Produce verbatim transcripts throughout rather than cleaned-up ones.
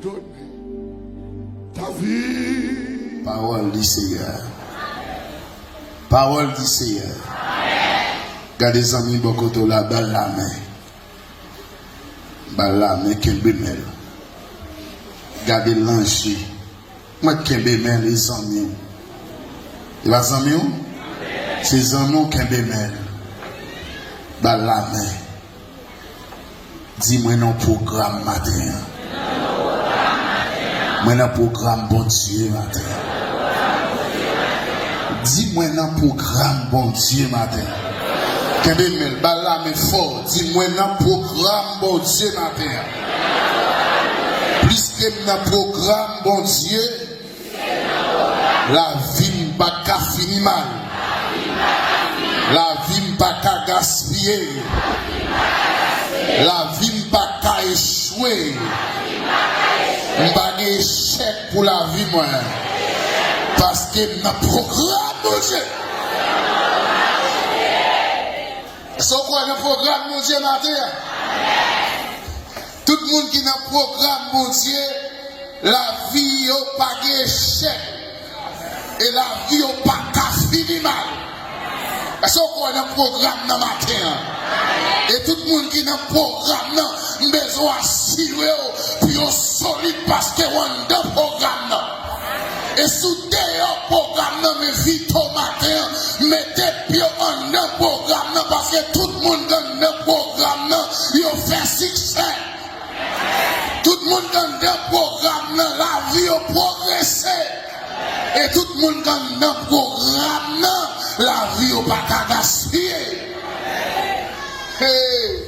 Donne ta vie. Pawòl di Seyè. Pawòl di Seyè. Gade zanmi bò kote w la, ba l lamen. Ba l lamen, kenbe men l. Gade l nan je. Mwen kenbe men l, e zanmi w. E pa zanmi w? Se zanmi w, kenbe men l. Ba l lamen. Di, "Mwen nan pwogram maten an. Mwen nan pwogram Bondye maten an." Di, "Mwen nan pwogram Bondye maten an." Kenbe men l, ba l lamen fò. Di, "Mwen nan pwogram Bondye maten an." Pliske m nan pwogram Bondye, lavi m pa ka fini mal. Lavi m pa ka gaspiye. Lavi m pa ka echwe. M pa gen echèk pou lavi mwen. Paske m nan pwogram Bondye. Èske w kwè nan pwogram Bondye maten an? Tout moun ki nan pwogram Bondye, lavi yo pa gen echèk. E lavi yo pa ka fini mal. Èske w kwè nan pwogram nan maten an? E tout moun ki nan pwogram nan, m bezwen asire w pou yo solid paske w anndan pwogram nan. E si w deyò pwogram nan, men vite w maten an, mete pye w anndan pwogram nan, paske tout moun k anndan pwogram nan, yo fè siksè. Tout moun k anndan pwogram nan, lavi yo pwogrese. E tout moun k anndan pwogram nan, lavi yo pa ka gaspiye. Hey,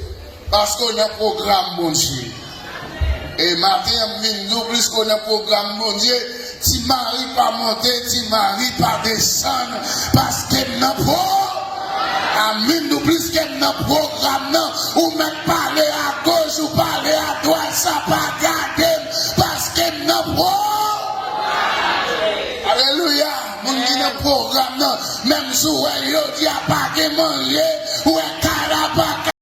paske w nan pwogram Bondye. E maten an, m vin di w, pliske w nan pwogram Bondye, ti mari pa monte, ti mari pa desann, paske m nan pwo-, a, m vin di w, pliske m nan pwogram nan, ou mèt pale agoch, ou pale adwat, sa pa gade m, paske m nan pwo-, alelouya, moun ki nan pwogram nan, menm si w wè l jodi a pa gen manje, ou wè kay la pa